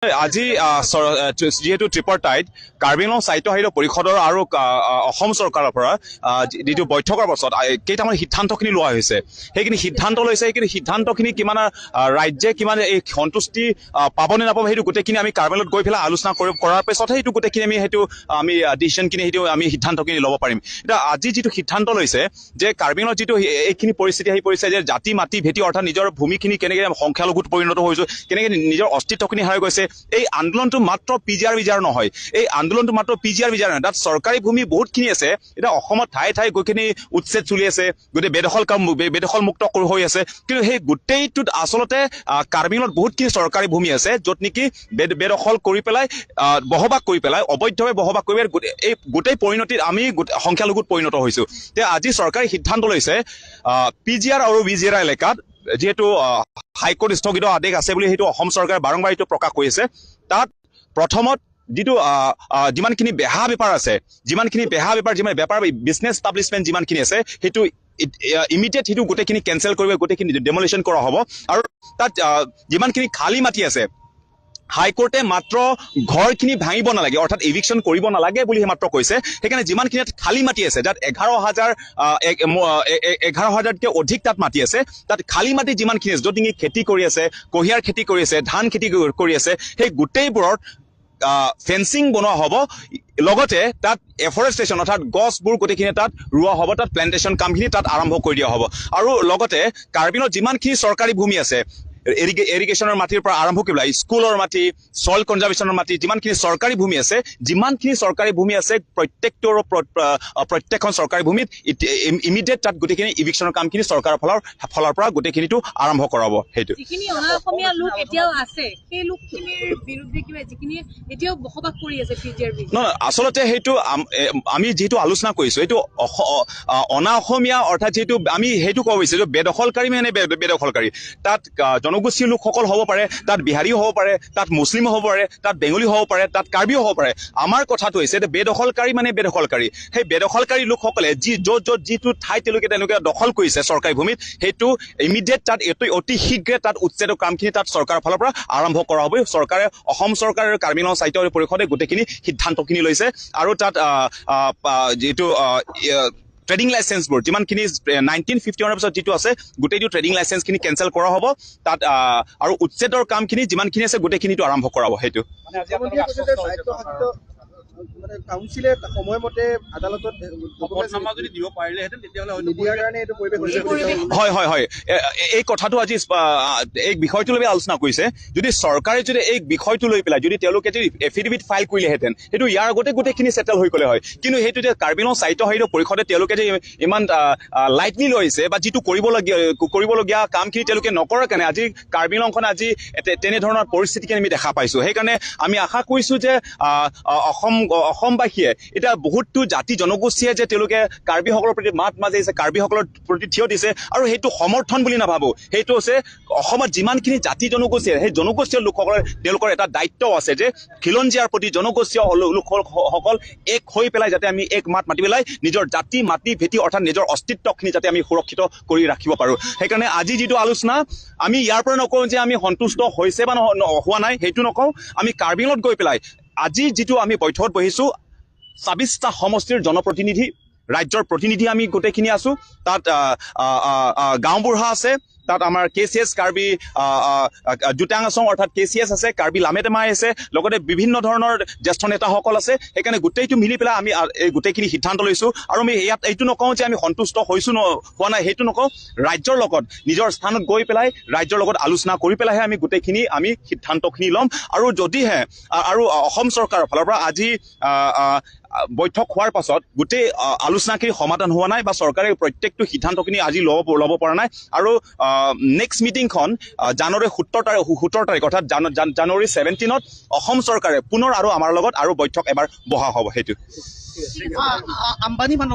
আজি যিহেতু ট্ৰিপাৰ্টাইট কাৰ্বি আংলং স্বায়ত্তশাসিত পৰিষদৰ আৰু অসম চৰকাৰৰ পৰা যিটো বৈঠকৰ পাছত কেইটামান সিদ্ধান্তখিনি লোৱা হৈছে, সেইখিনি সিদ্ধান্ত লৈছে। সেইখিনি সিদ্ধান্তখিনি কিমান ৰাজ্যে কিমান এই সন্তুষ্টি পাব নে নাপাব, সেইটো গোটেইখিনি আমি কাৰ্বি আংলঙত গৈ পেলাই আলোচনা কৰাৰ পিছতহে সেইটো গোটেইখিনি আমি সেইটো আমি ডিচিশ্যনখিনি, সেইটো আমি সিদ্ধান্তখিনি ল'ব পাৰিম। এতিয়া আজি যিটো সিদ্ধান্ত লৈছে যে কাৰ্বি আংলঙত যিটো এইখিনি পৰিস্থিতি আহি পৰিছে যে জাতি মাটি ভেটি, অৰ্থাৎ নিজৰ ভূমিখিনি কেনেকৈ সংখ্যালঘুত পৰিণত হৈছোঁ, কেনেকৈ নিজৰ অস্তিত্বখিনি হেৰাই গৈছে, এই আন্দোলনটো মাত্ৰ পি জি আৰ বিজাৰ নহয়। এই আন্দোলনটো মাত্ৰ পি জি আৰ বিজাৰ নহয়, তাত চৰকাৰী ভূমি বহুতখিনি আছে। এতিয়া অসমত ঠায়ে ঠায়ে গোটেইখিনি উচ্ছেদ চলি আছে, গোটেই বেদখল কাম বেদখল মুক্ত হৈ আছে। কিন্তু সেই গোটেইটোত আচলতে কাৰ্বি আংলঙত বহুতখিনি চৰকাৰী ভূমি আছে, য'ত নেকি বেদখল কৰি পেলাই বসবাস কৰি পেলাই, অবৈধভাৱে বসবাস কৰি পেলাই এই গোটেই পৰিণতিত আমি সংখ্যালঘুত পৰিণত হৈছোঁ। এতিয়া আজি চৰকাৰে সিদ্ধান্ত লৈছে, পি জি আৰ আৰু বি জি আৰ এলেকাত যিহেতু হাইকোৰ্ট স্থগিত আদেশ আছে বুলি সেইটো অসম চৰকাৰে বাৰম্বাৰ এইটো প্ৰকাশ কৰিছে, তাত প্ৰথমত যিটো যিমানখিনি বেহা বেপাৰ আছে, যিমানখিনি বেহা বেপাৰ, যিমান বেপাৰ বিজনেছ এষ্টাব্লিছমেণ্ট যিমানখিনি আছে, সেইটো ইমিডিয়েট সেইটো গোটেইখিনি কেঞ্চেল কৰিব, গোটেইখিনি ডেমলিশ্যন কৰা হ'ব। আৰু তাত যিমানখিনি খালী মাটি আছে, হাইকোৰ্টে মাত্ৰ ঘৰখিনি ভাঙিব নালাগে, অৰ্থাৎ ইভিকশ্যন কৰিব নালাগে বুলিহে মাত্ৰ কৈছে। সেইকাৰণে যিমানখিনি ইয়াত খালী মাটি আছে, যাত 11,000তকৈ অধিক তাত মাটি আছে, তাত খালী মাটি যিমানখিনি আছে, য'ত নেকি খেতি কৰি আছে, কুঁহিয়াৰ খেতি কৰি আছে, ধান খেতি কৰি আছে, সেই গোটেইবোৰত ফেঞ্চিং বনোৱা হ'ব। লগতে তাত এফৰেষ্টেশ্যন, অৰ্থাৎ গছবোৰ গোটেইখিনি তাত ৰোৱা হ'ব, তাত প্লেণ্টেশ্যন কামখিনি তাত আৰম্ভ কৰি দিয়া হ'ব। আৰু লগতে কাৰ্বিঙত যিমানখিনি চৰকাৰী ভূমি আছে, এৰিগেশ্যনৰ মাটিৰ পৰা আৰম্ভ কৰি পেলাই স্কুলৰ মাটি, চইল কনজাৰ্ভেশ্যনৰ মাটি, যিমানখিনি চৰকাৰী ভূমি আছে, যিমানখিনি চৰকাৰী ভূমি আছে, প্ৰত্যেকটোৰ প্ৰত্যেকখন চৰকাৰী ভূমিত ইমিডিয়েট তাত গোটেইখিনি ইভিকশ্যনৰ কামখিনি চৰকাৰৰ ফালৰ পৰা গোটেইখিনিটো আৰম্ভ কৰাব। সেইটো যিখিনি অনা অসমীয়া লোক এতিয়াও আছে, সেই লোকখিনিৰ বিৰুদ্ধে কিবা, যিখিনি এতিয়াও বসবাস কৰি আছে পি জি আৰ বি? নহয়, আচলতে সেইটো আমি যিটো আলোচনা কৰিছো, এইটো অনা অসমীয়া, অৰ্থাৎ যিটো আমি সেইটো ক'ব বিচাৰিছো, বেদখলকাৰী মানে বেদখলকাৰী তাত জনগোষ্ঠীয় লোকসকল হ'ব পাৰে, তাত বিহাৰীও হ'ব পাৰে, তাত মুছলিমো হ'ব পাৰে, তাত বেংগলী হ'ব পাৰে, তাত কাৰ্বিও হ'ব পাৰে। আমাৰ কথাটো হৈছে যে বেদখলকাৰী মানে বেদখলকাৰী। সেই বেদখলকাৰী লোকসকলে যি য'ত য'ত যিটো ঠাইত তেওঁলোকে দখল কৰিছে চৰকাৰী ভূমিত, সেইটো ইমিডিয়েট তাত এইটো অতি শীঘ্ৰে তাত উচ্ছেদৰ কামখিনি তাত চৰকাৰৰ ফালৰ পৰা আৰম্ভ কৰা হ'ব। চৰকাৰে, অসম চৰকাৰ আৰু কাৰ্বি আংলং স্বায়ত্ত পৰিষদে গোটেইখিনি সিদ্ধান্তখিনি লৈছে। আৰু তাত যিটো ট্ৰেডিং লাইচেঞ্চবোৰ যিমানখিনি 1951ৰ পিছত যিটো আছে, গোটেইটো ট্ৰেডিং লাইচেঞ্চখিনি কেঞ্চেল কৰা হ'ব তাত। আৰু উচ্ছেদৰ কামখিনি যিমানখিনি আছে, গোটেইখিনিটো আৰম্ভ কৰাব সেইটো। মানে আজি আপোনালোক মুখ্যমন্ত্ৰীয়ে কৈছে যে আশ্বস্ত হৈছে? স্বায়ত্তশাসিত মানে কাউন্সিলে সময়মতে আদালতত শপতনামা যদি দিব পাৰিলেহেঁতেন, তেতিয়াহ'লে হয়তো নিদিয়াৰ কাৰণে এইটো পৰিৱেশ হৈছে বুলি তেওঁ হয়, এই কথাটো আজি এই বিষয়টো লৈ আলোচনা কৰিছে। যদি চৰকাৰে যদি এই বিষয়টো লৈ পেলাই যদি তেওঁলোকে যদি এফিডেভিট ফাইল কৰিলেহেঁতেন, সেইটো ইয়াৰ আগতে গোটেইখিনি ছেটেল হৈ গ'লে হয়। কিন্তু সেইটো যে কাৰ্বি আংলং স্বায়ত্তশাসিত পৰিষদে তেওঁলোকে যে ইমান লাইটলি লৈছে বা যিটো কৰিবলগীয়া কামখিনি তেওঁলোকে নকৰাৰ কাৰণে আজি কাৰ্বি আংলংখন আজি তেনেধৰণৰ পৰিস্থিতিখিনি আমি দেখা পাইছোঁ। সেইকাৰণে আমি আশা কৰিছোঁ যে অসমবাসীয়ে এতিয়া বহুতো জাতি জনগোষ্ঠীয়ে যে তেওঁলোকে কাৰ্বিসকলৰ প্ৰতি মাত মাতিছে, কাৰ্বিসকলৰ প্ৰতি থিয় দিছে, আৰু সেইটো সমৰ্থন বুলি নাভাবোঁ। সেইটো হৈছে অসমত যিমানখিনি জাতি জনগোষ্ঠী আছে, সেই জনগোষ্ঠীয় লোকসকলৰ তেওঁলোকৰ এটা দায়িত্ব আছে যে খিলঞ্জীয়াৰ প্ৰতি জনগোষ্ঠীয় লোকসকল এক হৈ পেলাই যাতে আমি এক মাত মাতি পেলাই নিজৰ জাতি মাটি ভেটি, অৰ্থাৎ নিজৰ অস্তিত্বখিনি যাতে আমি সুৰক্ষিত কৰি ৰাখিব পাৰোঁ। সেইকাৰণে আজি যিটো আলোচনা, আমি ইয়াৰ পৰা নকওঁ যে আমি সন্তুষ্ট হৈছে বা হোৱা নাই, সেইটো নকওঁ। আমি কাৰ্বি আংলঙত গৈ পেলাই আজি যিটো আমি বৈঠকত বহিছোঁ, 26টা সমষ্টিৰ জনপ্ৰতিনিধি, ৰাজ্যৰ প্ৰতিনিধি আমি গোটেইখিনি আছো। তাত গাঁওবুঢ়া আছে, তাত আমাৰ কে চি এছ কাৰ্বি জোটাং আছং, অৰ্থাৎ কে চি এছ আছে, কাৰ্বি লামেটেমাই আছে, লগতে বিভিন্ন ধৰণৰ জ্যেষ্ঠ নেতাসকল আছে। সেইকাৰণে গোটেইটো মিলি পেলাই আমি এই গোটেইখিনি সিদ্ধান্ত লৈছোঁ। আৰু আমি ইয়াত এইটো নকওঁ যে আমি সন্তুষ্ট হৈছোঁ হোৱা নাই, সেইটো নকওঁ। ৰাজ্যৰ লগত নিজৰ স্থানত গৈ পেলাই ৰাজ্যৰ লগত আলোচনা কৰি পেলাইহে আমি গোটেইখিনি আমি সিদ্ধান্তখিনি ল'ম। আৰু যদিহে আৰু অসম চৰকাৰৰ ফালৰ পৰা আজি বৈঠক হোৱাৰ পাছত গোটেই আলোচনাখিনি সমাধান হোৱা নাই বা চৰকাৰে প্ৰত্যেকটো সিদ্ধান্তখিনি আজি ল'ব পৰা নাই। আৰু নেক্সট মিটিংখন জানুৱাৰী 17 তাৰিখ, 17 তাৰিখ, অৰ্থাৎ জানুৱাৰী 17ত অসম চৰকাৰে পুনৰ আৰু আমাৰ লগত আৰু বৈঠক এবাৰ বহা হ'ব সেইটো। আম্বানী মানুহ।